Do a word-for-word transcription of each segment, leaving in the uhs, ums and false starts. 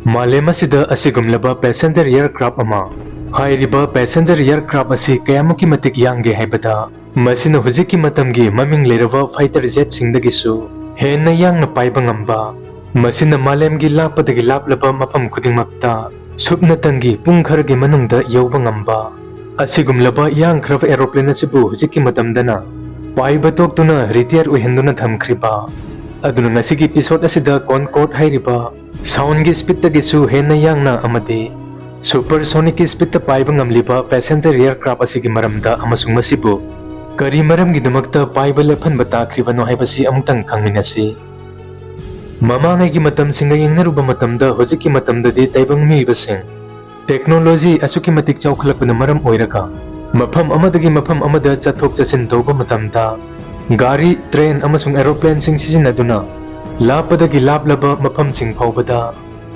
ꯃꯥꯂꯦꯝ ꯑꯁꯤꯗ ꯑꯁꯤꯒꯨꯝꯂꯕ passenger aircraft ꯑꯃ, ꯍꯥꯏꯔꯤꯕ passenger aircraft ꯑꯁꯤ ꯀꯌꯥꯃꯨꯛꯀꯤ ꯃꯇꯤꯛ ꯌꯥꯡꯒꯦ ꯍꯥꯏꯕꯗ, ꯃꯁꯤꯅ ꯍꯧꯖꯤꯛꯀꯤ ꯃꯇꯝꯒꯤ ꯃꯃꯤꯡ ꯂꯩꯔꯕ fighter jetꯁꯤꯡꯗꯒꯤꯁꯨ ꯍꯦꯟꯅ ꯌꯥꯡꯅ ꯄꯥꯏꯕ ꯉꯝꯕ, ꯃꯁꯤꯅ ꯃꯥꯂꯦꯝꯒꯤ ꯂꯥꯞꯄꯗꯒꯤ ꯂꯥꯞꯂꯕ ꯃꯐꯝ ꯈꯨꯗꯤꯡꯃꯛꯇ ꯁꯨꯞꯅꯇꯪꯒꯤ ꯄꯨꯡ ꯈꯔꯒꯤ ꯃꯅꯨꯡꯗ ꯌꯧꯕ ꯉꯝꯕ, ꯑꯁꯤꯒꯨꯝꯂꯕ ꯌꯥꯡꯈ꯭ꯔꯕ aeroplane ꯑꯁꯤꯕꯨ ꯍꯧꯖꯤꯛꯀꯤ ꯃꯇꯝꯗꯅ ꯄꯥꯏꯕ ꯇꯣꯛꯇꯨꯅ retire ꯑꯣꯏꯍꯟꯗꯨꯅ ꯊꯝꯈ꯭ꯔꯤꯕ꯫ ꯑꯗꯨꯅ ꯉꯁꯤꯒꯤ episode ꯑꯁꯤꯗ Concorde ꯍꯥꯏꯔꯤꯕ soundꯒꯤ speedꯇꯒꯤꯁꯨ ꯍꯦꯟꯅ ꯌꯥꯡꯅ ꯑꯃꯗꯤ supersonicꯀꯤ speedꯇ ꯄꯥꯏꯕ ꯉꯝꯂꯤꯕ passenger aircraft ꯑꯁꯤꯒꯤ ꯃꯔꯝꯗ ꯑꯃꯁꯨꯡ ꯃꯁꯤꯕꯨ ꯀꯔꯤ ꯃꯔꯝꯒꯤꯗꯃꯛꯇ ꯄꯥꯏꯕ ꯂꯦꯞꯍꯟꯕ ꯇꯥꯈ꯭ꯔꯤꯕꯅꯣ ꯍꯥꯏꯕꯁꯤ ꯑꯃꯨꯛꯇꯪ ꯈꯪꯃꯤꯟꯅꯁꯤ꯫ ꯃꯃꯥꯡꯉꯩꯒꯤ ꯃꯇꯝꯁꯤꯡꯒ ꯌꯦꯡꯅꯔꯨꯕ ꯃꯇꯝꯗ ꯍꯧꯖꯤꯛꯀꯤ ꯃꯇꯝꯗꯗꯤ ꯇꯥꯏꯕꯪ ꯃꯤꯑꯣꯏꯕꯁꯤꯡ technology ꯑꯁꯨꯛꯀꯤ ꯃꯇꯤꯛ ꯆꯥꯎꯈꯠꯂꯛꯄꯅ ꯃꯔꯝ ꯑꯣꯏꯔꯒ ꯃꯐꯝ ꯑꯃꯗꯒꯤ ꯃꯐꯝ ꯑꯃꯗ ꯆꯠꯊꯣꯛ ꯆꯠꯁꯤꯟ ꯇꯧꯕ ꯃꯇꯝꯗ ꯒꯥꯔꯤ, train ꯑꯃꯁꯨꯡ aeroplaneꯁꯤꯡ ꯁꯤꯖꯤꯟꯅꯗꯨꯅ ꯂꯥꯞꯄꯗꯒꯤ ꯂꯥꯞꯂꯕ ꯃꯐꯝꯁꯤꯡ ꯐꯥꯎꯕꯗ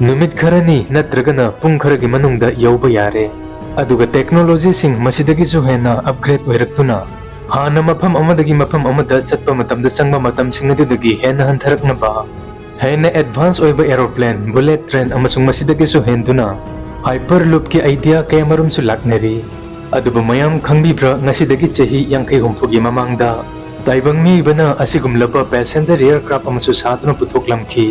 ꯅꯨꯃꯤꯠ ꯈꯔꯅꯤ ꯅꯠꯇ꯭ꯔꯒꯅ ꯄꯨꯡ ꯈꯔꯒꯤ ꯃꯅꯨꯡꯗ ꯌꯧꯕ ꯌꯥꯔꯦ꯫ ꯑꯗꯨꯒ technologyꯁꯤꯡ ꯃꯁꯤꯗꯒꯤꯁꯨ ꯍꯦꯟꯅ upgrade ꯑꯣꯏꯔꯛꯇꯨꯅ ꯍꯥꯟꯅ ꯃꯐꯝ ꯑꯃꯗꯒꯤ ꯃꯐꯝ ꯑꯃꯗ ꯆꯠꯄ ꯃꯇꯝꯗ ꯆꯪꯕ ꯃꯇꯝꯁꯤꯡ ꯑꯗꯨꯗꯒꯤ ꯍꯦꯟꯅ ꯍꯟꯊꯔꯛꯅꯕ ꯍꯦꯟꯅ advance ꯑꯣꯏꯕ aeroplane, bullet train ꯑꯃꯁꯨꯡ ꯃꯁꯤꯗꯒꯤꯁꯨ ꯍꯦꯟꯗꯨꯅ hyperloopꯀꯤ idea ꯀꯌꯥꯃꯔꯨꯝꯁꯨ ꯂꯥꯛꯅꯔꯤ꯫ ꯑꯗꯨꯕꯨ ꯃꯌꯥꯝ ꯈꯪꯕꯤꯕ꯭ꯔꯥ, ꯉꯁꯤꯗꯒꯤ ꯆꯍꯤ ꯌꯥꯡꯈꯩ ꯍꯨꯝꯐꯨꯒꯤ ꯃꯃꯥꯡꯗ ꯇꯥꯏꯕꯪ ꯃꯤꯑꯣꯏꯕꯅ ꯑꯁꯤꯒꯨꯝꯂꯕ passenger aircraft ꯑꯃꯁꯨ ꯁꯥꯗꯨꯅ ꯄꯨꯊꯣꯛꯂꯝꯈꯤ꯫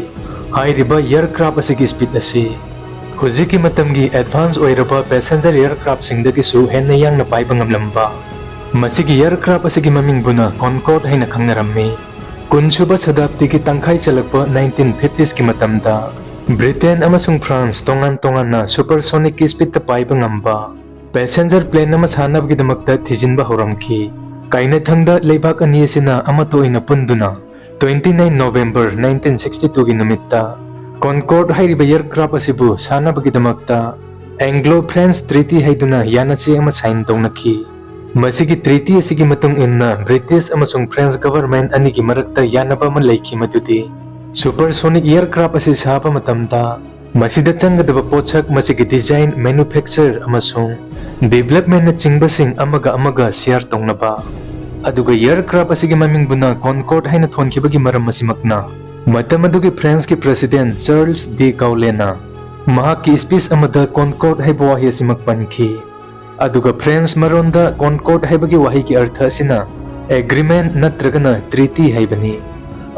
ꯍꯥꯏꯔꯤꯕ aircraft ꯑꯁꯤꯒꯤ speed ꯑꯁꯤ ꯍꯧꯖꯤꯛꯀꯤ ꯃꯇꯝꯒꯤ advance ꯑꯣꯏꯔꯕ passenger aircraftꯁꯤꯡꯗꯒꯤꯁꯨ ꯍꯦꯟꯅ ꯌꯥꯡꯅ ꯄꯥꯏꯕ ꯉꯝꯂꯝꯕ꯫ ꯃꯁꯤꯒꯤ aircraft ꯑꯁꯤꯒꯤ ꯃꯃꯤꯡꯕꯨꯅ Concorde ꯍꯥꯏꯅ ꯈꯪꯅꯔꯝꯃꯤ꯫ ꯀꯨꯟꯁꯨꯕ ꯁꯇꯥꯕꯗꯤꯒꯤ ꯇꯪꯈꯥꯏ ꯆꯜꯂꯛꯄ nineteen fiftiesꯀꯤ ꯃꯇꯝꯗ Britain ꯑꯃꯁꯨꯡ France ꯇꯣꯉꯥꯟ ꯇꯣꯉꯥꯟꯅ supersonicꯀꯤ speedꯇ ꯄꯥꯏꯕ ꯉꯝꯕ passenger plane ꯑꯃ ꯁꯥꯅꯕꯒꯤꯗꯃꯛꯇ ꯊꯤꯖꯤꯟꯕ ꯍꯧꯔꯝꯈꯤ꯫ ꯀꯥꯏꯅꯊꯪꯗ ꯂꯩꯕꯥꯛ ꯑꯅꯤ ꯑꯁꯤꯅ ꯑꯃꯠꯇ ꯑꯣꯏꯅ ꯄꯨꯟꯗꯨꯅ twenty nine November nineteen sixty twoꯒꯤ ꯅꯨꯃꯤꯠꯇ Concorde ꯍꯥꯏꯔꯤꯕ aircraft ꯑꯁꯤꯕꯨ ꯁꯥꯅꯕꯒꯤꯗꯃꯛꯇ Anglo-French Treaty ꯍꯥꯏꯗꯨꯅ ꯌꯥꯅꯆꯦ ꯑꯃ sign ꯇꯧꯅꯈꯤ꯫ ꯃꯁꯤꯒꯤ treaty ꯑꯁꯤꯒꯤ ꯃꯇꯨꯡ ꯏꯟꯅ British ꯑꯃꯁꯨꯡ French government ꯑꯅꯤꯒꯤ ꯃꯔꯛꯇ ꯌꯥꯅꯕ ꯑꯃ ꯂꯩꯈꯤ, ꯃꯗꯨꯗꯤ supersonic aircraft ꯑꯁꯤ ꯁꯥꯕ ꯃꯇꯝꯗ ꯃꯁꯤꯗ ꯆꯪꯒꯗꯕ ꯄꯣꯠꯁꯛ, ꯃꯁꯤꯒꯤ design, manufacture ꯑꯃꯁꯨꯡ developmentꯅ ꯆꯤꯡꯕꯁꯤꯡ ꯑꯃꯒ ꯑꯃꯒ share ꯇꯧꯅꯕ꯫ ꯑꯗꯨꯒ aircraft ꯑꯁꯤꯒꯤ ꯃꯃꯤꯡꯕꯨꯅ Concorde ꯍꯥꯏꯅ ꯊꯣꯟꯈꯤꯕꯒꯤ ꯃꯔꯝ ꯑꯁꯤꯃꯛꯅ ꯃꯇꯝ ꯑꯗꯨꯒꯤ Franceꯀꯤ President Charles de Gaulleꯅ ꯃꯍꯥꯛꯀꯤ speech ꯑꯃꯗ Concorde ꯍꯥꯏꯕ ꯋꯥꯍꯩ ꯑꯁꯤꯃꯛ ꯄꯟꯈꯤ꯫ ꯑꯗꯨꯒ French ꯃꯔꯣꯟꯗ Concorde ꯍꯥꯏꯕꯒꯤ ꯋꯥꯍꯩꯒꯤ ꯑꯔꯊ ꯑꯁꯤꯅ agreement ꯅꯠꯇ꯭ꯔꯒꯅ treaty ꯍꯥꯏꯕꯅꯤ꯫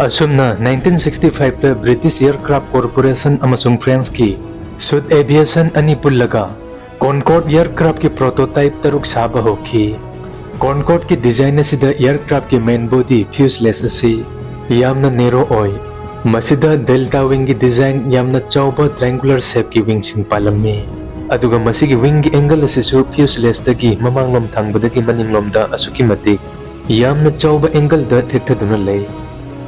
ꯑꯁꯨꯝꯅ nineteen sixty five ꯇ British Aircraft Corporation ꯑꯃꯁꯨꯡ French ꯀꯤ Sud Aviation ꯑꯅꯤ ꯄꯨꯜꯂꯒ Concorde aircraft ꯀꯤ prototype ꯇꯔꯨꯛ ꯁꯥꯕ ꯍꯧꯈꯤ꯫ Concorde ꯀꯤ design ꯑꯁꯤꯗ aircraft ꯀꯤ main body fuselage ꯑꯁꯤ ꯌꯥꯝꯅ narrow ꯑꯣꯏ꯫ ꯃꯁꯤꯗ delta wing ꯒꯤ design ꯌꯥꯝꯅ ꯆꯥꯎꯕ triangular shape ꯀꯤ wing ꯁꯤꯡ ꯄꯥꯜꯂꯝꯃꯤ꯫ ꯑꯗꯨꯒ ꯃꯁꯤꯒꯤ wing ꯒꯤ angle ꯑꯁꯤꯁꯨ fuselage ꯗꯒꯤ ꯃꯃꯥꯡꯂꯣꯝ ꯊꯪꯕꯗꯒꯤ ꯃꯅꯤꯡꯂꯣꯝꯗ ꯑꯁꯨꯛꯀꯤ ꯃꯇꯤꯛ ꯌꯥꯝꯅ ꯆꯥꯎꯕ angle ꯗ ꯊꯦꯛꯊꯗꯨꯅ ꯂꯩ꯫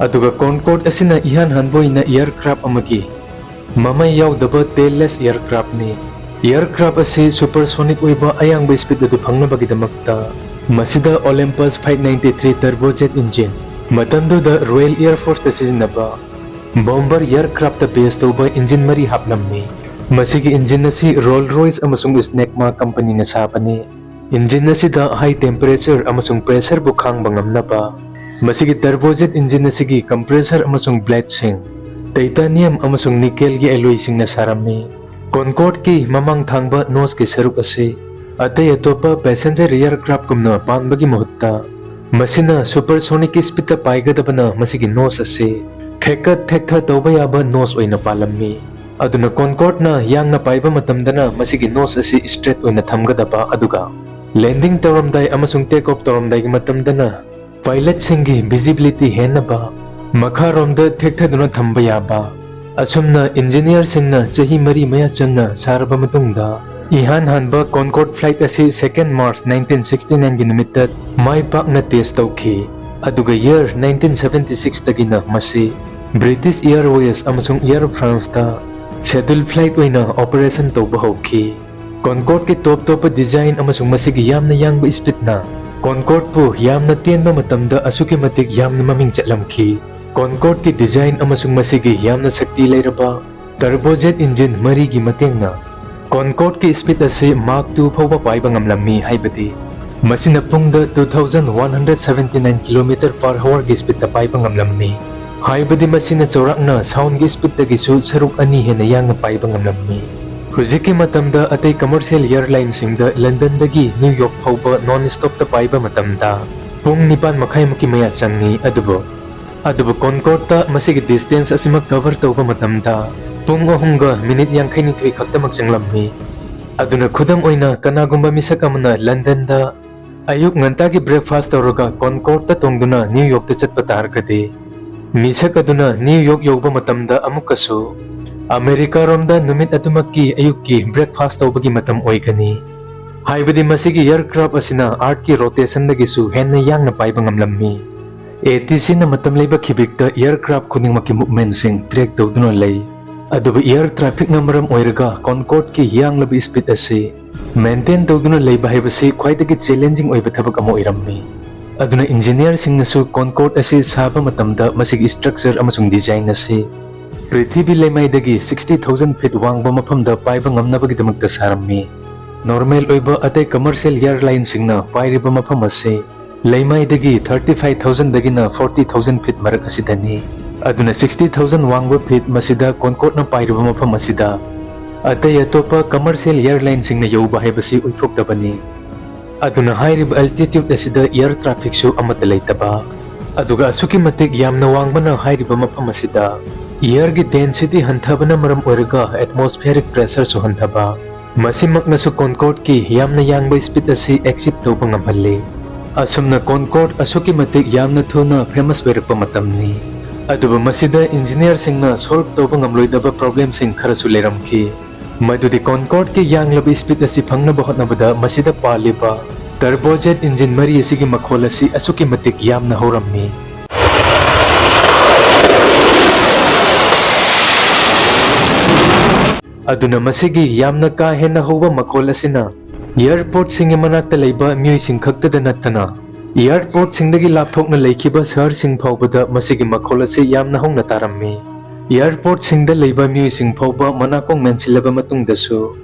ꯑꯗꯨꯒ Concorde ꯑꯁꯤꯅ ꯏꯍꯥꯟ ꯍꯥꯟꯕ ꯑꯣꯏꯅ aircraft ꯑꯃꯒꯤ ꯃꯃꯩ ꯌꯥꯎꯗꯕ tailless aircraft ꯅꯤ꯫ Aircraft ꯑꯁꯤ supersonic ꯑꯣꯏꯕ ꯑꯌꯥꯡꯕ speed ꯑꯗꯨ ꯐꯪꯅꯕꯒꯤꯗꯃꯛꯇ ꯃꯁꯤꯗ Olympus five ninety three turbojet engine, ꯃꯇꯝꯗꯨꯗ Royal Air Force ꯇ ꯁꯤꯖꯤꯟꯅꯕ bomber aircraft ꯇ base ꯇꯧꯕ engine ꯃꯔꯤ ꯍꯥꯞꯂꯝꯃꯤ꯫ ꯃꯁꯤꯒꯤ engine ꯑꯁꯤ Rolls Royce ꯑꯃꯁꯨꯡ Snecma company ꯅ ꯁꯥꯕꯅꯤ꯫ Engine ꯑꯁꯤꯗ high temperature ꯑꯃꯁꯨꯡ pressure ꯕꯨ ꯈꯥꯡꯕ ꯉꯝꯅꯕ ꯃꯁꯤꯒꯤ turbojet engine ꯑꯁꯤꯒꯤ compressor ꯑꯃꯁꯨꯡ blade ꯁꯤꯡ titanium ꯑꯃꯁꯨꯡ nickel ꯒꯤ alloy ꯁꯤꯡꯅ ꯁꯥꯔꯝꯃꯤ꯫ Concorde ꯀꯤ ꯃꯃꯥꯡ ꯊꯪꯕ nose ꯀꯤ ꯁꯔꯨꯛ ꯑꯁꯤ ꯑꯇꯩ ꯑꯇꯣꯞꯄ passenger aircraft ꯀꯨꯝꯅ ꯄꯥꯟꯕꯒꯤ ꯃꯍꯨꯠꯇ ꯃꯁꯤꯅ supersonic speed ꯇ ꯄꯥꯏꯒꯗꯕꯅ ꯃꯁꯤꯒꯤ nose ꯑꯁꯤ ꯊꯦꯛꯀꯠ ꯊꯦꯛꯊ ꯇꯧꯕ ꯌꯥꯕ nose ꯑꯣꯏꯅ ꯄꯥꯜꯂꯝꯃꯤ꯫ ꯑꯗꯨꯅ Concorde ꯅ ꯌꯥꯡꯅ ꯄꯥꯏꯕ ꯃꯇꯝꯗꯅ ꯃꯁꯤꯒꯤ nose ꯑꯁꯤ straight ꯑꯣꯏꯅ ꯊꯝꯒꯗꯕ, ꯑꯗꯨꯒ landing ꯇꯧꯔꯝꯗꯥꯏ ꯑꯃꯁꯨꯡ take off ꯇꯧꯔꯝꯗꯥꯏꯒꯤ ꯃꯇꯝꯗꯅ pilot ꯁꯤꯡꯒꯤ visibility ꯍꯦꯟꯅꯕ ꯃꯈꯥꯔꯣꯝꯗ ꯊꯦꯛꯊꯗꯨꯅ ꯊꯝꯕ ꯌꯥꯕ꯫ ꯑꯁꯨꯝꯅ engineer ꯁꯤꯡꯅ ꯆꯍꯤ ꯃꯔꯤ ꯃꯌꯥ ꯆꯪꯅ ꯁꯥꯔꯕ ꯃꯇꯨꯡꯗ ꯏꯍꯥꯟ ꯍꯥꯟꯕ Concorde flight ꯑꯁꯤ second March nineteen sixty nine ꯒꯤ ꯅꯨꯃꯤꯠꯇ ꯃꯥꯏ ꯄꯥꯛꯅ test ꯇꯧꯈꯤ꯫ ꯑꯗꯨꯒ year nineteen seventy six ꯇꯒꯤꯅ ꯃꯁꯤ British Airways ꯑꯃꯁꯨꯡ Air France ꯇ schedule flight ꯑꯣꯏꯅ operation ꯇꯧꯕ ꯍꯧꯈꯤ꯫ Concorde ꯀꯤ top ꯇꯣꯞꯄ design ꯑꯃꯁꯨꯡ ꯃꯁꯤꯒꯤ ꯌꯥꯝꯅ ꯌꯥꯡꯕ speed ꯅ Concorde ꯄꯨ ꯌꯥꯝꯅ ꯇꯦꯟꯕ ꯃꯇꯝꯗ ꯑꯁꯨꯛꯀꯤ ꯃꯇꯤꯛ ꯌꯥꯝꯅ ꯃꯃꯤꯡ ꯆꯠꯂꯝꯈꯤ꯫ Concorde ꯀꯤ design ꯑꯃꯁꯨꯡ ꯃꯁꯤꯒꯤ ꯌꯥꯝꯅ ꯁꯛꯇꯤ ꯂꯩꯔꯕ turbojet engine ꯃꯔꯤꯒꯤ ꯃꯇꯦꯡꯅ Concorde ꯀꯤ speed ꯑꯁꯤ Mach two ꯐꯥꯎꯕ ꯄꯥꯏꯕ ꯉꯝꯂꯝꯃꯤ, ꯍꯥꯏꯕꯗꯤ ꯃꯁꯤꯅ ꯄꯨꯡꯗ two thousand one hundred seventy nine kilometer per hour ꯒꯤ speed ꯇ ꯄꯥꯏꯕ ꯉꯝꯂꯝꯃꯤ꯫ ꯍꯥꯏꯕꯗꯤ ꯃꯁꯤꯅ ꯆꯥꯎꯔꯥꯛꯅ soundꯒꯤ speedꯇꯒꯤꯁꯨ ꯁꯔꯨꯛ ꯑꯅꯤ ꯍꯦꯟꯅ ꯌꯥꯡꯅ ꯄꯥꯏꯕ ꯉꯝꯂꯝꯃꯤ꯫ ꯍꯧꯖꯤꯛꯀꯤ ꯃꯇꯝꯗ ꯑꯇꯩ commercial airlineꯁꯤꯡꯗ Londonꯗꯒꯤ New York ꯐꯥꯎꯕ non-stopꯇ ꯄꯥꯏꯕ ꯃꯇꯝꯗ ꯄꯨꯡ ꯅꯤꯄꯥꯟ ꯃꯈꯥꯏꯃꯨꯛꯀꯤ ꯃꯌꯥ ꯆꯪꯏ, ꯑꯗꯨꯕꯨ ꯑꯗꯨꯕꯨ Concordeꯇ ꯃꯁꯤꯒꯤ distance ꯑꯁꯤꯃꯛ cover ꯇꯧꯕ ꯃꯇꯝꯗ ꯄꯨꯡ ꯑꯍꯨꯝꯒ minute ꯌꯥꯡꯈꯩꯅꯤꯊꯣꯏ ꯈꯛꯇꯃꯛ ꯆꯪꯂꯝꯃꯤ꯫ ꯑꯗꯨꯅ ꯈꯨꯗꯝ ꯑꯣꯏꯅ ꯀꯅꯥꯒꯨꯝꯕ ꯃꯤꯁꯛ ꯑꯃꯅ Londonꯗ ꯑꯌꯨꯛ ꯉꯟꯇꯥꯒꯤ breakfast ꯇꯧꯔꯒ Concordeꯇ ꯇꯣꯡꯗꯨꯅ New Yorkꯇ ꯆꯠꯄ ꯇꯥꯔꯒꯗꯤ, ꯃꯤꯁꯛ ꯑꯗꯨꯅ New York ꯌꯧꯕ ꯃꯇꯝꯗ ꯑꯃꯨꯛꯀꯁꯨ ꯑꯃꯦꯔꯤꯀꯥꯔꯣꯝꯗ ꯅꯨꯃꯤꯠ ꯑꯗꯨꯃꯛꯀꯤ ꯑꯌꯨꯛꯀꯤ breakfast ꯇꯧꯕꯒꯤ ꯃꯇꯝ ꯑꯣꯏꯒꯅꯤ꯫ ꯍꯥꯏꯕꯗꯤ ꯃꯁꯤꯒꯤ aircraft ꯑꯁꯤꯅ Earthꯀꯤ rotationꯗꯒꯤꯁꯨ ꯍꯦꯟꯅ ꯌꯥꯡꯅ ꯄꯥꯏꯕ ꯉꯝꯂꯝꯃꯤ꯫ ATCꯅ ꯃꯇꯝ ꯂꯩꯕ ꯈꯤꯕꯤꯛꯇ aircraft ꯈꯨꯗꯤꯡꯃꯛꯀꯤ movementꯁꯤꯡ track ꯇꯧꯗꯨꯅ ꯂꯩ꯫ ꯑꯗꯨꯕꯨ air trafficꯅ ꯃꯔꯝ ꯑꯣꯏꯔꯒ Concordeꯀꯤ ꯌꯥꯡꯂꯕ speed ꯑꯁꯤ maintain ꯇꯧꯗꯨꯅ ꯂꯩꯕ ꯍꯥꯏꯕꯁꯤ ꯈ꯭ꯋꯥꯏꯗꯒꯤ challenging ꯑꯣꯏꯕ ꯊꯕꯛ ꯑꯃ ꯑꯣꯏꯔꯝꯃꯤ꯫ ꯑꯗꯨꯅ engineerꯁꯤꯡꯅꯁꯨ Concorde ꯑꯁꯤ ꯁꯥꯕ ꯃꯇꯝꯗ ꯃꯁꯤꯒꯤ structure ꯑꯃꯁꯨꯡ design ꯑꯁꯤ ꯄ꯭ꯔꯤꯊꯤꯕꯤ ꯂꯩꯃꯥꯏꯗꯒꯤ sixty thousand feet ꯋꯥꯡꯕ ꯃꯐꯝꯗ ꯄꯥꯏꯕ ꯉꯝꯅꯕꯒꯤꯗꯃꯛꯇ ꯁꯥꯔꯝꯃꯤ꯫ Normal ꯑꯣꯏꯕ ꯑꯇꯩ commercial airlineꯁꯤꯡꯅ ꯄꯥꯏꯔꯤꯕ ꯃꯐꯝ ꯑꯁꯤ ꯂꯩꯃꯥꯏꯗꯒꯤ thirty five thousandꯗꯒꯤꯅ forty thousand feet ꯃꯔꯛ ꯑꯁꯤꯗꯅꯤ꯫ ꯑꯗꯨꯅ sixty thousand ꯋꯥꯡꯕ feet ꯃꯁꯤꯗ Concordeꯅ ꯄꯥꯏꯔꯤꯕ ꯃꯐꯝ ꯑꯁꯤꯗ ꯑꯇꯩ ꯑꯇꯣꯞꯄ commercial airlineꯁꯤꯡꯅ ꯌꯧꯕ ꯍꯥꯏꯕꯁꯤ ꯑꯣꯏꯊꯣꯛꯇꯕꯅꯤ꯫ ꯑꯗꯨꯅ ꯍꯥꯏꯔꯤꯕ altitude ꯑꯁꯤꯗ air trafficꯁꯨ ꯑꯃꯠꯇ ꯂꯩꯇꯕ, ꯑꯗꯨꯒ ꯑꯁꯨꯛꯀꯤ ꯃꯇꯤꯛ ꯌꯥꯝꯅ ꯋꯥꯡꯕꯅ ꯍꯥꯏꯔꯤꯕ ꯃꯐꯝ ꯑꯁꯤꯗ airꯒꯤ density ꯍꯟꯊꯕꯅ ꯃꯔꯝ ꯑꯣꯏꯔꯒ atmospheric pressureꯁꯨ ꯍꯟꯊꯕ, ꯃꯁꯤꯃꯛꯅꯁꯨ Concordeꯀꯤ ꯌꯥꯝꯅ ꯌꯥꯡꯕ speed ꯑꯁꯤ achieve ꯇꯧꯕ ꯉꯝꯍꯜꯂꯤ꯫ ꯑꯁꯨꯝꯅ Concorde ꯑꯁꯨꯛꯀꯤ ꯃꯇꯤꯛ ꯌꯥꯝꯅ ꯊꯨꯅ famous ꯑꯣꯏꯔꯛꯄ ꯃꯇꯝꯅꯤ꯫ ꯑꯗꯨꯕꯨ ꯃꯁꯤꯗ engineerꯁꯤꯡꯅ solve ꯇꯧꯕ ꯉꯝꯂꯣꯏꯗꯕ problemꯁꯤꯡ ꯈꯔꯁꯨ ꯂꯩꯔꯝꯈꯤ꯫ ꯃꯗꯨꯗꯤ Concordeꯀꯤ ꯌꯥꯡꯂꯕ speed ꯑꯁꯤ ꯐꯪꯅꯕ ꯍꯣꯠꯅꯕꯗ ꯃꯁꯤꯗ ꯄꯥꯜꯂꯤꯕ turbojet engine ꯃꯔꯤ ꯑꯁꯤꯒꯤ ꯃꯈꯣꯜ ꯑꯁꯤ ꯑꯁꯨꯛꯀꯤ ꯃꯇꯤꯛ ꯌꯥꯝꯅ ꯍꯧꯔꯝꯃꯤ꯫ ꯑꯗꯨꯅ ꯃꯁꯤꯒꯤ ꯌꯥꯝꯅ ꯀꯥ ꯍꯦꯟꯅ ꯍꯧꯕ ꯃꯈꯣꯜ ꯑꯁꯤꯅ airportꯁꯤꯡꯒꯤ ꯃꯅꯥꯛꯇ ꯂꯩꯕ ꯃꯤꯑꯣꯏꯁꯤꯡ ꯈꯛꯇꯗ ꯅꯠꯇꯅ airportꯁꯤꯡꯗꯒꯤ ꯂꯥꯞꯊꯣꯛꯅ ꯂꯩꯈꯤꯕ ꯁꯍꯔꯁꯤꯡ ꯐꯥꯎꯕꯗ ꯃꯁꯤꯒꯤ ꯃꯈꯣꯜ ꯑꯁꯤ ꯌꯥꯝꯅ ꯍꯧꯅ ꯇꯥꯔꯝꯃꯤ꯫ Airportꯁꯤꯡꯗ ꯂꯩꯕ ꯃꯤꯑꯣꯏꯁꯤꯡ ꯐꯥꯎꯕ ꯃꯅꯥꯀꯣꯡ ꯃꯦꯟꯁꯤꯜꯂꯕ ꯃꯇꯨꯡꯗꯁꯨ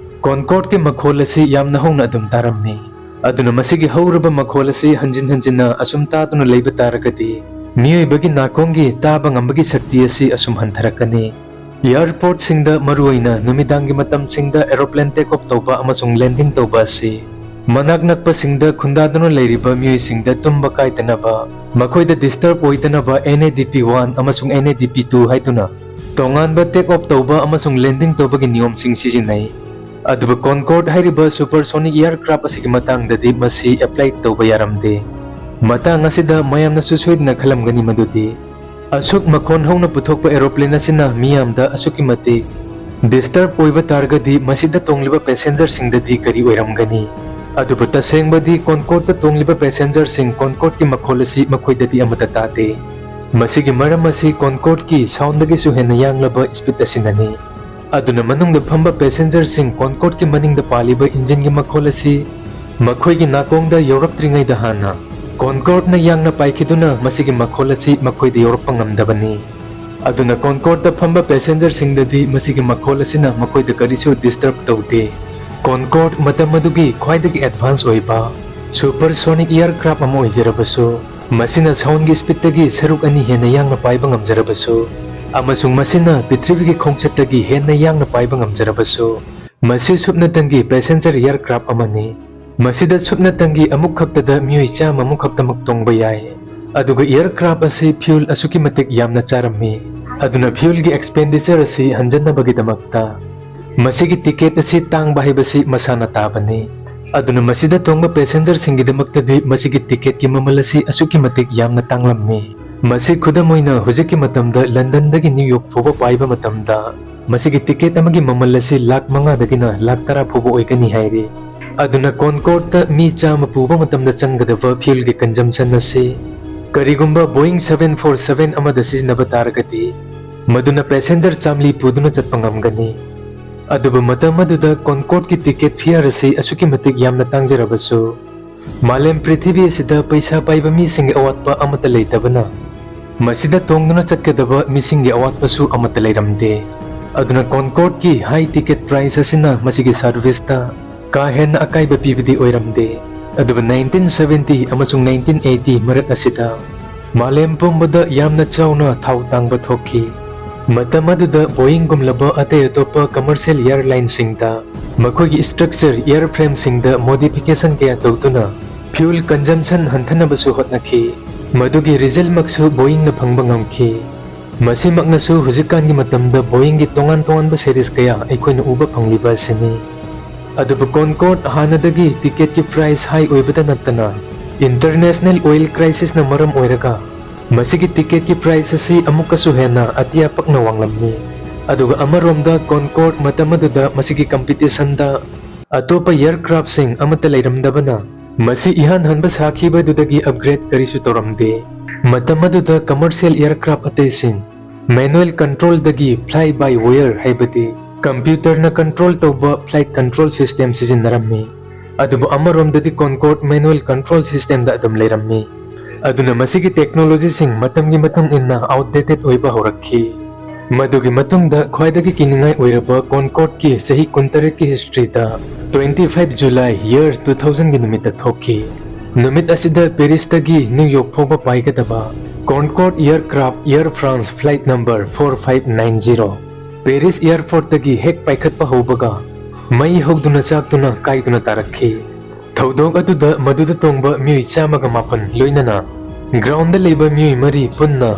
Concordeꯀꯤ ꯃꯈꯣꯜ ꯑꯁꯤ ꯌꯥꯝꯅ ꯍꯧꯅ ꯑꯗꯨꯝ ꯇꯥꯔꯝꯃꯤ꯫ ꯑꯗꯨꯅ ꯃꯁꯤꯒꯤ ꯍꯧꯔꯕ ꯃꯈꯣꯜ ꯑꯁꯤ ꯍꯟꯖꯤꯟ ꯍꯟꯖꯤꯟꯅ ꯑꯁꯨꯝ ꯇꯥꯗꯨꯅ ꯂꯩꯕ ꯇꯥꯔꯒꯗꯤ, ꯃꯤꯑꯣꯏꯕꯒꯤ ꯅꯥꯀꯣꯡꯒꯤ ꯇꯥꯕ ꯉꯝꯕꯒꯤ ꯁꯛꯇꯤ ꯑꯁꯤ ꯑꯁꯨꯝ ꯍꯟꯊꯔꯛꯀꯅꯤ꯫ Airportꯁꯤꯡꯗ, ꯃꯔꯨꯑꯣꯏꯅ ꯅꯨꯃꯤꯗꯥꯡꯒꯤ ꯃꯇꯝꯁꯤꯡꯗ aeroplane take off ꯇꯧꯕ ꯑꯃꯁꯨꯡ landing ꯇꯧꯕ ꯑꯁꯤ ꯃꯅꯥꯛ ꯅꯛꯄꯁꯤꯡꯗ ꯈꯨꯟꯗꯥꯗꯨꯅ ꯂꯩꯔꯤꯕ ꯃꯤꯑꯣꯏꯁꯤꯡꯗ ꯇꯨꯝꯕ ꯀꯥꯏꯗꯅꯕ, ꯃꯈꯣꯏꯗ disturb ꯑꯣꯏꯗꯅꯕ NADP one ꯑꯃꯁꯨꯡ NADP two ꯍꯥꯏꯗꯨꯅ ꯇꯣꯉꯥꯟꯕ take off ꯇꯧꯕ ꯑꯃꯁꯨꯡ landing ꯇꯧꯕꯒꯤ ꯅꯤꯌꯣꯝꯁꯤꯡ ꯁꯤꯖꯤꯟꯅꯩ꯫ ꯑꯗꯨꯕꯨ Concorde ꯍꯥꯏꯔꯤꯕ supersonic aircraft ꯑꯁꯤꯒꯤ ꯃꯇꯥꯡꯗꯗꯤ ꯃꯁꯤ apply ꯇꯧꯕ ꯌꯥꯔꯝꯗꯦ꯫ ꯃꯇꯥꯡ ꯑꯁꯤꯗ ꯃꯌꯥꯝꯅꯁꯨ ꯁꯣꯏꯗꯅ ꯈꯜꯂꯝꯒꯅꯤ ꯃꯗꯨꯗꯤ ꯑꯁꯨꯛ ꯃꯈꯣꯟ ꯍꯧꯅ ꯄꯨꯊꯣꯛꯄ aeroplane ꯑꯁꯤꯅ ꯃꯤꯌꯥꯝꯗ ꯑꯁꯨꯛꯀꯤ ꯃꯇꯤꯛ disturb ꯑꯣꯏꯕ ꯇꯥꯔꯒꯗꯤ ꯃꯁꯤꯗ ꯇꯣꯡꯂꯤꯕ passengerꯁꯤꯡꯗꯗꯤ ꯀꯔꯤ ꯑꯣꯏꯔꯝꯒꯅꯤ? ꯑꯗꯨꯕꯨ ꯇꯁꯦꯡꯕꯗꯤ Concordeꯇ ꯇꯣꯡꯂꯤꯕ passengerꯁꯤꯡ Concordeꯀꯤ ꯃꯈꯣꯜ ꯑꯁꯤ ꯃꯈꯣꯏꯗꯗꯤ ꯑꯃꯠꯇ ꯇꯥꯗꯦ꯫ ꯃꯁꯤꯒꯤ ꯃꯔꯝ ꯑꯁꯤ Concordeꯀꯤ soundꯗꯒꯤꯁꯨ ꯍꯦꯟꯅ ꯌꯥꯡꯂꯕ speed ꯑꯁꯤꯅꯅꯤ꯫ ꯑꯗꯨꯅ ꯃꯅꯨꯡꯗ ꯐꯝꯕ passengerꯁꯤꯡ Concordeꯀꯤ ꯃꯅꯤꯡꯗ ꯄꯥꯜꯂꯤꯕ engineꯒꯤ ꯃꯈꯣꯜ ꯑꯁꯤ ꯃꯈꯣꯏꯒꯤ ꯅꯥꯀꯣꯡꯗ ꯌꯧꯔꯛꯇ꯭ꯔꯤꯉꯩꯗ ꯍꯥꯟꯅ Concordeꯅ ꯌꯥꯡꯅ ꯄꯥꯏꯈꯤꯗꯨꯅ ꯃꯁꯤꯒꯤ ꯃꯈꯣꯜ ꯑꯁꯤ ꯃꯈꯣꯏꯗ ꯌꯧꯔꯛꯄ ꯉꯝꯗꯕꯅꯤ꯫ ꯑꯗꯨꯅ Concordeꯇ ꯐꯝꯕ passengerꯁꯤꯡꯗꯗꯤ ꯃꯁꯤꯒꯤ ꯃꯈꯣꯜ ꯑꯁꯤꯅ ꯃꯈꯣꯏꯗ ꯀꯔꯤꯁꯨ disturb ꯇꯧꯗꯦ꯫ Concorde ꯃꯇꯝ ꯑꯗꯨꯒꯤ ꯈ꯭ꯋꯥꯏꯗꯒꯤ advance ꯑꯣꯏꯕ supersonic aircraft ꯑꯃ ꯑꯣꯏꯖꯔꯕꯁꯨ, ꯃꯁꯤꯅ soundꯒꯤ speedꯇꯒꯤ ꯁꯔꯨꯛ ꯑꯅꯤ ꯍꯦꯟꯅ ꯌꯥꯡꯅ ꯄꯥꯏꯕ ꯉꯝꯖꯔꯕꯁꯨ, ꯑꯃꯁꯨꯡ ꯃꯁꯤꯅ ꯄ꯭ꯔꯤꯊꯤꯕꯤꯒꯤ ꯈꯣꯡꯆꯠꯇꯒꯤ ꯍꯦꯟꯅ ꯌꯥꯡꯅ ꯄꯥꯏꯕ ꯉꯝꯖꯔꯕꯁꯨ, ꯃꯁꯤ ꯁꯨꯞꯅꯇꯪꯒꯤ passenger aircraft ꯑꯃꯅꯤ꯫ ꯃꯁꯤꯗ ꯁꯨꯞꯅꯇꯪꯒꯤ ꯑꯃꯨꯛ ꯈꯛꯇꯗ ꯃꯤꯑꯣꯏ ꯆꯥꯝꯃꯃꯨꯛ ꯈꯛꯇꯃꯛ ꯇꯣꯡꯕ ꯌꯥꯏ꯫ ꯑꯗꯨꯒ aircraft ꯑꯁꯤ fuel ꯑꯁꯨꯛꯀꯤ ꯃꯇꯤꯛ ꯌꯥꯝꯅ ꯆꯥꯔꯝꯃꯤ꯫ ꯑꯗꯨꯅ fuelꯒꯤ expenditure ꯑꯁꯤ ꯍꯟꯖꯟꯅꯕꯒꯤꯗꯃꯛꯇ ꯃꯁꯤꯒꯤ ticket ꯑꯁꯤ ꯇꯥꯡꯕ ꯍꯥꯏꯕꯁꯤ ꯃꯁꯥꯅ ꯇꯥꯕꯅꯤ꯫ ꯑꯗꯨꯅ ꯃꯁꯤꯗ ꯇꯣꯡꯕ passengerꯁꯤꯡꯒꯤꯗꯃꯛꯇꯗꯤ ꯃꯁꯤꯒꯤ ticketꯀꯤ ꯃꯃꯜ ꯑꯁꯤ ꯑꯁꯨꯛꯀꯤ ꯃꯇꯤꯛ ꯌꯥꯝꯅ ꯇꯥꯡꯂꯝꯃꯤ꯫ ꯃꯁꯤ ꯈꯨꯗꯝ ꯑꯣꯏꯅ ꯍꯧꯖꯤꯛꯀꯤ ꯃꯇꯝꯗ Londonꯗꯒꯤ New York ꯐꯥꯎꯕ ꯄꯥꯏꯕ ꯃꯇꯝꯗ ꯃꯁꯤꯒꯤ ticket ꯑꯃꯒꯤ ꯃꯃꯜ ꯑꯁꯤ ꯂꯥꯈ ꯃꯉꯥꯗꯒꯤꯅ ꯂꯥꯈ ꯇꯔꯥ ꯐꯥꯎꯕ ꯑꯣꯏꯒꯅꯤ ꯍꯥꯏꯔꯤ꯫ ꯑꯗꯨꯅ Concordeꯇ ꯃꯤ ꯆꯥꯝꯃ ꯄꯨꯕ ꯃꯇꯝꯗ ꯆꯪꯒꯗꯕ fuelꯒꯤ consumption ꯑꯁꯤ ꯀꯔꯤꯒꯨꯝꯕ Boeing seven four seven ꯑꯃꯗ ꯁꯤꯖꯤꯟꯅꯕ ꯇꯥꯔꯒꯗꯤ, ꯃꯗꯨꯅ passenger ꯆꯥꯝꯃꯔꯤ ꯄꯨꯗꯨꯅ ꯆꯠꯄ ꯉꯝꯒꯅꯤ꯫ ꯑꯗꯨꯕꯨ ꯃꯇꯝ ꯑꯗꯨꯗ Concordeꯀꯤ ticket fare ꯑꯁꯤ ꯑꯁꯨꯛꯀꯤ ꯃꯇꯤꯛ ꯌꯥꯝꯅ ꯇꯥꯡꯖꯔꯕꯁꯨ, ꯃꯥꯂꯦꯝ ꯄ꯭ꯔꯤꯊꯤꯕꯤ ꯑꯁꯤꯗ ꯄꯩꯁꯥ ꯄꯥꯏꯕ ꯃꯤꯁꯤꯡꯒꯤ ꯑꯋꯥꯠꯄ ꯑꯃꯠꯇ ꯂꯩꯇꯕꯅ, ꯃꯁꯤꯗ ꯇꯣꯡꯗꯨꯅ ꯆꯠꯀꯗꯕ ꯃꯤꯁꯤꯡꯒꯤ ꯑꯋꯥꯠꯄꯁꯨ ꯑꯃꯠꯇ ꯂꯩꯔꯝꯗꯦ꯫ ꯑꯗꯨꯅ Concordeꯀꯤ high ticket price ꯑꯁꯤꯅ ꯃꯁꯤꯒꯤ serviceꯇ ꯀꯥ ꯍꯦꯟꯅ ꯑꯀꯥꯏꯕ ꯄꯤꯕꯗꯤ ꯑꯣꯏꯔꯝꯗꯦ꯫ ꯑꯗꯨꯕꯨ nineteen seventy ꯑꯃꯁꯨꯡ nineteen eighty ꯃꯔꯛ ꯑꯁꯤꯗ ꯃꯥꯂꯦꯝ ꯄꯨꯝꯕꯗ ꯌꯥꯝꯅ ꯆꯥꯎꯅ ꯊꯥꯎ ꯇꯥꯡꯕ ꯊꯣꯛꯈꯤ꯫ ꯃꯇꯝ ꯑꯗꯨꯗ ꯕꯣꯌꯤꯡꯒꯨꯝꯂꯕ ꯑꯇꯩ ꯑꯇꯣꯞꯄ commercial airlineꯁꯤꯡꯗ ꯃꯈꯣꯏꯒꯤ structure, airframeꯁꯤꯡꯗ modification ꯀꯌꯥ ꯇꯧꯗꯨꯅ fuel consumption ꯍꯟꯊꯅꯕꯁꯨ ꯍꯣꯠꯅꯈꯤ꯫ ꯃꯗꯨꯒꯤ resultꯃꯛꯁꯨ ꯕꯣꯌꯤꯡꯅ ꯐꯪꯕ ꯉꯝꯈꯤ꯫ ꯃꯁꯤꯃꯛꯅꯁꯨ ꯍꯧꯖꯤꯛꯀꯥꯟꯒꯤ ꯃꯇꯝꯗ ꯕꯣꯌꯤꯡꯒꯤ ꯇꯣꯉꯥꯟ ꯇꯣꯉꯥꯟꯕ series ꯀꯌꯥ ꯑꯩꯈꯣꯏꯅ ꯎꯕ ꯐꯪꯂꯤꯕ ꯑꯁꯤꯅꯤ꯫ ꯑꯗꯨꯕꯨ Concorde ꯍꯥꯟꯅꯗꯒꯤ ticketꯀꯤ price high ꯑꯣꯏꯕꯇ ꯅꯠꯇꯅ, international oil crisisꯅ ꯃꯔꯝ ꯑꯣꯏꯔꯒ ꯃꯁꯤꯒꯤ ticketꯀꯤ price ꯑꯁꯤ ꯑꯃꯨꯛꯀꯁꯨ ꯍꯦꯟꯅ ꯑꯇꯤꯌꯥ ꯄꯛꯅ ꯋꯥꯡꯂꯝꯃꯤ꯫ ꯑꯗꯨꯒ ꯑꯃꯔꯣꯝꯗ Concorde ꯃꯇꯝ ꯑꯗꯨꯗ ꯃꯁꯤꯒꯤ competitionꯗ ꯑꯇꯣꯞꯄ aircraftꯁꯤꯡ ꯑꯃꯠꯇ ꯂꯩꯔꯝꯗꯕꯅ, ꯃꯁꯤ ꯏꯍꯥꯟ ꯍꯥꯟꯕ ꯁꯥꯈꯤꯕꯗꯨꯗꯒꯤ upgrade ꯀꯔꯤꯁꯨ ꯇꯧꯔꯝꯗꯦ꯫ ꯃꯇꯝ ꯑꯗꯨꯗ commercial aircraft ꯑꯇꯩꯁꯤꯡ manual controlꯗꯒꯤ fly by wire, ꯍꯥꯏꯕꯗꯤ computerꯅ control ꯇꯧꯕ flight control system ꯁꯤꯖꯤꯟꯅꯔꯝꯃꯤ꯫ ꯑꯗꯨꯕꯨ ꯑꯃꯔꯣꯝꯗꯗꯤ Concorde manual control systemꯗ ꯑꯗꯨꯝ ꯂꯩꯔꯝꯃꯤ꯫ ꯑꯗꯨꯅ ꯃꯁꯤꯒꯤ technologyꯁꯤꯡ ꯃꯇꯝꯒꯤ ꯃꯇꯨꯡ ꯏꯟꯅ outdated ꯑꯣꯏꯕ ꯍꯧꯔꯛꯈꯤ꯫ ꯃꯗꯨꯒꯤ ꯃꯇꯨꯡꯗ ꯈ꯭ꯋꯥꯏꯗꯒꯤ ꯀꯤꯅꯤꯡꯉꯥꯏ ꯑꯣꯏꯔꯕ Concordeꯀꯤ ꯆꯍꯤ ꯀꯨꯟꯇꯔꯦꯠꯀꯤ historyꯗ twenty five July year two thousandꯒꯤ ꯅꯨꯃꯤꯠꯇ ꯊꯣꯛꯈꯤ꯫ ꯅꯨꯃꯤꯠ ꯑꯁꯤꯗ Parisꯇꯒꯤ New York ꯐꯥꯎꯕ ꯄꯥꯏꯒꯗꯕ Concorde aircraft Air France flight number four five nine zero Paris airportꯇꯒꯤ ꯍꯦꯛ ꯄꯥꯏꯈꯠꯄ ꯍꯧꯕꯒ ꯃꯩ ꯍꯧꯗꯨꯅ ꯆꯥꯛꯇꯨꯅ ꯀꯥꯏꯗꯨꯅ ꯇꯥꯔꯛꯈꯤ꯫ ꯊꯧꯗꯣꯛ ꯑꯗꯨꯗ ꯃꯗꯨꯗ ꯇꯣꯡꯕ ꯃꯤꯑꯣꯏ ꯆꯥꯝꯃꯒ ꯃꯥꯄꯟ ꯂꯣꯏꯅꯅ groundꯗ ꯂꯩꯕ ꯃꯤꯑꯣꯏ ꯃꯔꯤ ꯄꯨꯟꯅ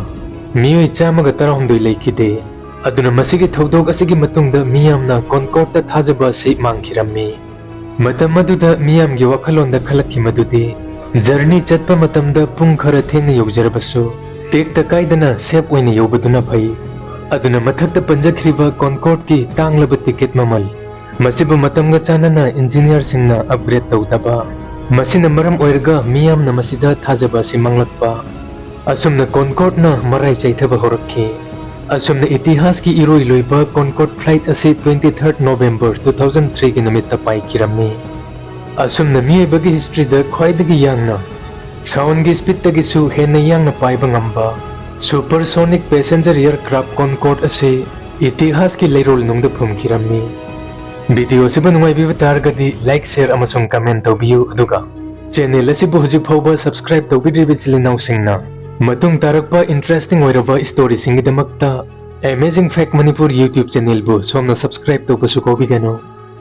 ꯃꯤꯑꯣꯏ ꯆꯥꯝꯃꯒ ꯇꯔꯥꯍꯨꯝꯗꯣꯏ ꯂꯩꯈꯤꯗꯦ꯫ ꯑꯗꯨꯅ ꯃꯁꯤꯒꯤ ꯊꯧꯗꯣꯛ ꯑꯁꯤꯒꯤ ꯃꯇꯨꯡꯗ ꯃꯤꯌꯥꯝꯅ Concordeꯇ ꯊꯥꯖꯕ ꯑꯁꯤ ꯃꯥꯡꯈꯤꯔꯝꯃꯤ꯫ ꯃꯇꯝ ꯑꯗꯨꯗ ꯃꯤꯌꯥꯝꯒꯤ ꯋꯥꯈꯜꯂꯣꯟꯗ ꯈꯜꯂꯛꯈꯤ ꯃꯗꯨꯗꯤ journey ꯆꯠꯄ ꯃꯇꯝꯗ ꯄꯨꯡ ꯈꯔ ꯊꯦꯡꯅ ꯌꯧꯖꯔꯕꯁꯨ ꯇꯦꯛꯇ ꯀꯥꯏꯗꯅ safe ꯑꯣꯏꯅ ꯌꯧꯕꯗꯨꯅ ꯐꯩ꯫ ꯑꯗꯨꯅ ꯃꯊꯛꯇ ꯄꯟꯖꯈ꯭ꯔꯤꯕ Concordeꯀꯤ ꯇꯥꯡꯂꯕ ticket ꯃꯃꯜ, ꯃꯁꯤꯕꯨ ꯃꯇꯝꯒ ꯆꯥꯟꯅꯅ engineerꯁꯤꯡꯅ upgrade ꯇꯧꯗꯕ, ꯃꯁꯤꯅ ꯃꯔꯝ ꯑꯣꯏꯔꯒ ꯃꯤꯌꯥꯝꯅ ꯃꯁꯤꯗ ꯊꯥꯖꯕ ꯑꯁꯤ ꯃꯥꯡꯂꯛꯄ꯫ ꯑꯁꯨꯝꯅ Concordeꯅ ꯃꯔꯥꯏ ꯆꯩꯊꯕ ꯍꯧꯔꯛꯈꯤ꯫ ꯑꯁꯨꯝꯅ ꯏꯇꯤꯍꯥꯁꯀꯤ ꯏꯔꯣꯏ ꯂꯣꯏꯕ Concorde flight ꯑꯁꯤ twenty third November two thousand threeꯒꯤ ꯅꯨꯃꯤꯠꯇ ꯄꯥꯏꯈꯤꯔꯝꯃꯤ꯫ ꯑꯁꯨꯝꯅ ꯃꯤꯑꯣꯏꯕꯒꯤ historyꯗ ꯈ꯭ꯋꯥꯏꯗꯒꯤ ꯌꯥꯡꯅ, soundꯒꯤ speedꯇꯒꯤꯁꯨ ꯍꯦꯟꯅ ꯌꯥꯡꯅ ꯄꯥꯏꯕ ꯉꯝꯕ supersonic passenger aircraft Concorde ꯑꯁꯤ ꯏꯇꯤꯍꯥꯁꯀꯤ ꯂꯩꯔꯣꯜ ꯅꯨꯡꯗ ꯐꯨꯝꯈꯤꯔꯝꯃꯤ꯫ Video ꯑꯁꯤꯕꯨ ꯅꯨꯡꯉꯥꯏꯕꯤꯕ ꯇꯥꯔꯒꯗꯤ like, share ꯑꯃꯁꯨꯡ comment ꯇꯧꯕꯤꯌꯨ, ꯑꯗꯨꯒ channel ꯑꯁꯤꯕꯨ ꯍꯧꯖꯤꯛ ꯐꯥꯎꯕ subscribe ꯇꯧꯕꯤꯗ꯭ꯔꯤꯕ ꯏꯆꯤꯜ ꯏꯅꯥꯎꯁꯤꯡꯅ ꯃꯇꯨꯡ ꯇꯥꯔꯛꯄ interesting ꯑꯣꯏꯔꯕ storyꯁꯤꯡꯒꯤꯗꯃꯛꯇ Amazing Fact Manipur YouTube channelꯕꯨ ꯁꯣꯝꯅ subscribe ꯇꯧꯕꯁꯨ ꯀꯥꯎꯕꯤꯒꯅꯨ꯫